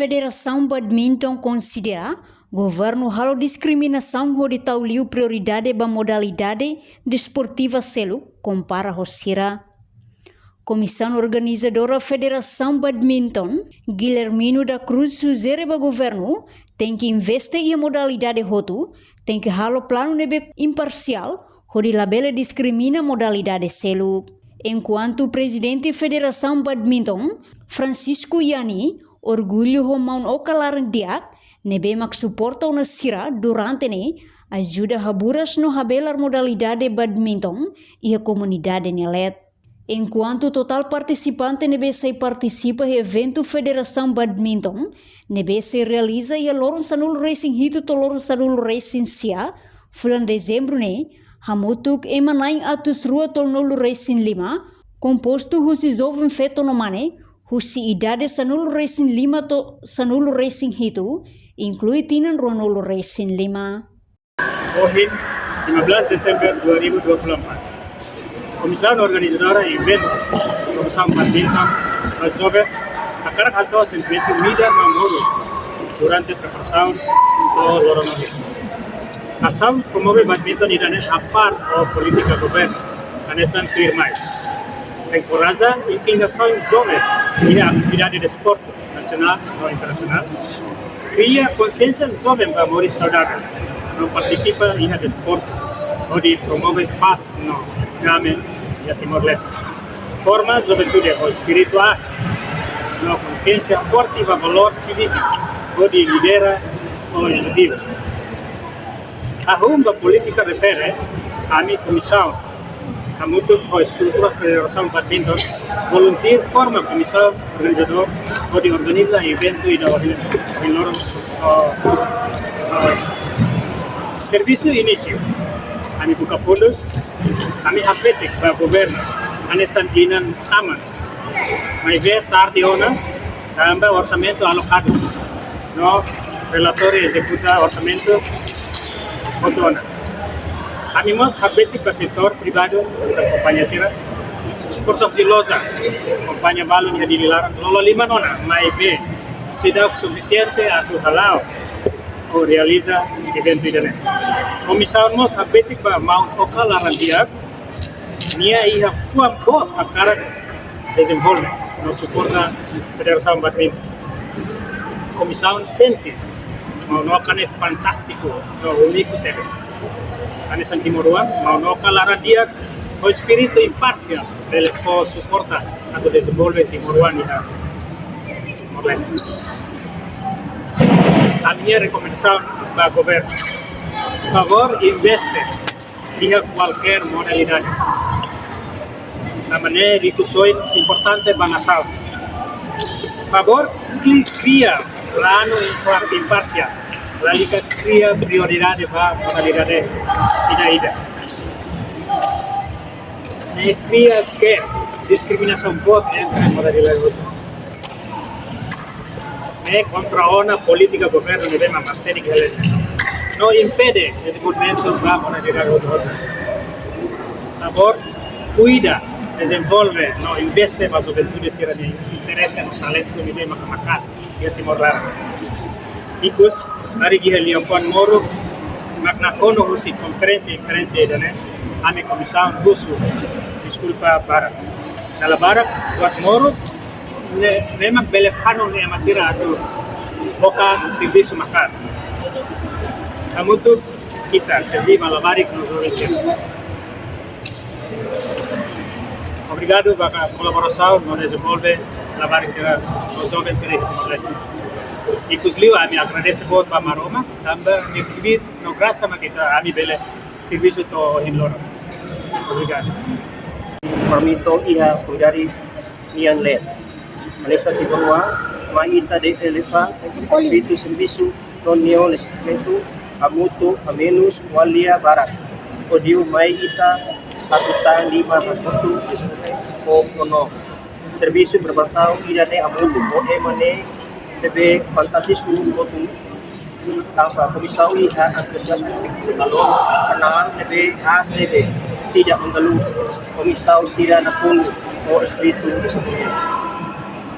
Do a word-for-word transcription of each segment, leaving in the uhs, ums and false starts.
Federasaun Badminton konsidera governu halo diskriminasaun hodi tau liu prioridade ba modalidade desportiva seluk kompara ho sira. Komisaun organizadora Federasaun Badminton, Guilhermino da Cruz, sujere ba governu tenke investe iha modalidade hotu, tenke halo planu ne'ebé imparsiál, hodi labele diskrimina modalidade seluk. Enkuantu Prezidente Federasaun Badminton, Francisco Yani, orgullu ho maun-oka laran-di'ak ne'ebé mak suporta ona sira durante ne'e, ajuda haburas no habelar modalidade badminton iha komunidade nia leet. Enkuantu totál partisipante ne'ebé sei partisipa iha eventu Federasaun Badminton ne'ebé sei realiza iha loron sanulu-resin-hitu to'o loron sanulu-resin-sia fulan Dezembru ne'e, hamutuk ema na'in atus rua tolunulu-resin-lima, kompostu husi joven feto no mane husi idade sanulu-resin-lima to'o sanulu-resin-hitu, inklui tinan ruanulu-resin-lima. Ohin, lima belas Desember dua ribu dua puluh empat. Komisaun organizadora eventu, Komisaun Badminton, rezolve hakarak hato'o sentimentu midar no moru durante preparasaun to'o loron ohin. Asaun promove badminton ida-ne'e apart ho polítika governu, hanesan tuirmai enkoraja inklinasaun joven iha atividade desportu nasionál no internasionál, kria konsiénsia joven ba moris saudavel no partisipa iha desportu, hodi promove pás no dame iha Timor-Leste. Forma juventude ho espíritu aas no konsiénsia forte ba valór síviku, hodi lidera ho inisiativa. Ahun ba polítika refere, ami komisaun hamutuk ho estrutura Federasaun Badminton, volunteer forma komisaun organizadór, hodi organiza eventu ida ohin, ohin loron, oh, oh, servisu inísiu. Ami buka fundus, ami hakbesik ba governu, hanesan inan-aman. Maibé tarde ona, tanba orsamentu alokadu no relatóriu ezekuta orsamentu hotu ona. Ami mós hakbesik ba setór privadu, hanesan kompañia sira, suporta husi loja, kompañia balun iha Dili laran, lolo liman ona, maibé seidauk sufisiente atu hala'o ou realiza eventu ida-ne'e. Komisaun mós hakbesik ba maun-oka laran-di'ak, nia iha fuan boot hakarak dezenvolve no suporta Federasaun Badminton. Komisaun sente maun-oka ne'e fantástiku no úniku tebes. Hanesan timoroan, maun-oka laran-di'ak ho espíritu imparsiál bele fó suporta atu dezenvolve timoroan iha Timor-Leste. Ami-nia rekomendasaun ba governu: favór investe iha kualkér modalidade. Tanba ne'e rikusoin importante ba nasaun. Favór kri-, kria planu impar-, imparsiál, lalika kria prioridade ba modalidade ida-idak. Ne'e kria ke diskriminasaun boot entre modalidade hotu. Ne'e kontra ona polítika governu ne'ebé mak matenek hela no impede dezenvolvimentu ba modalidade hotu-hotu. Favór kuida, dezenvolve no investe ba juventude sira-nia interese no talentu ne'ebé maka maka'as iha Timor laran. Ikus, harii iha liafuan moruk mak nakonu husi konferénsia imprensa ida-ne'e, ami komisaun husu deskulpa barak. Dala barak buat moruk ne'e, ne'e mak bele fanun ema sira atu boka servisu maka'as. Hamutuk ita serví ba labarik no joven sira. Obrigadu ba kolaborasaun no dezenvolve labarik sira no joven sira iha Timor-Leste. Ikusliu ami agradese boot ba Maromak, tanba nia kbiit no grasa mak ita, ami bele servisu to'o ohin loron. Obrigadu. Badminton iha komunidade nian leet. Hanesan timoroan, mai ita de'it eleva espíritu servisu no neon espíritu hamutuk, hamenus, ko'alia barak. Hodi mai ita atu tan liman hamutuk, ho kono servisu preparasaun ida-ne'e hamutuk ho ema ne'ebé fantástiku hotu. Tanba komisaun iha antuziazmu, valór, kenal ne'ebé aas ne'ebé tidak mengeluh. Komisaun sira nakonu ho espíritu dezenvolvimentu.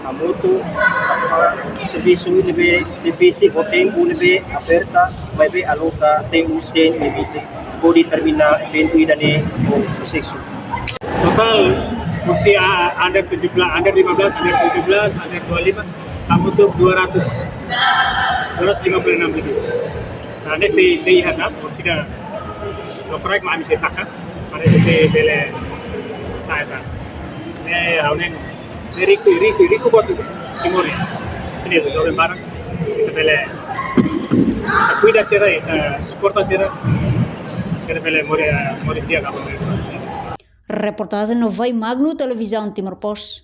Hamutuk, tanba servisu ne'ebé difisil, ho tempu ne'ebé aperta, maibé aloka tempu sem limite, hodi termina eventu ida-ne'e ho susesu. Total, husi, ah, under tujuh belas, under lima belas, under tujuh belas, under dua puluh lima, hamutuk dua ratus, dua ratus lima puluh enam lebih. Nah, ne'e sei, sei iha, nah, husi ida, lokraik mak ami sei taka, para ita sei bele sa'e tan. Ne'e, ha'u hanoin, ne'e riku, riku, riku buat Timor nian. Ita-nia joven barak, ita bele, ita kuida sira, ita suporta sira, sira bele moris, moris di'ak ba Timor. Reportajen Novai Magno, Televizaun Timor Post.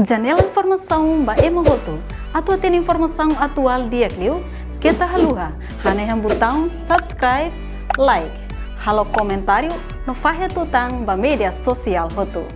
Janela informasaun ba ema hotu. Atu hatene informasaun atuál di'ak liu, keta haluha hanehan butaun subscribe, like, halo komentáriu no fahe tutan ba média sosiál hotu.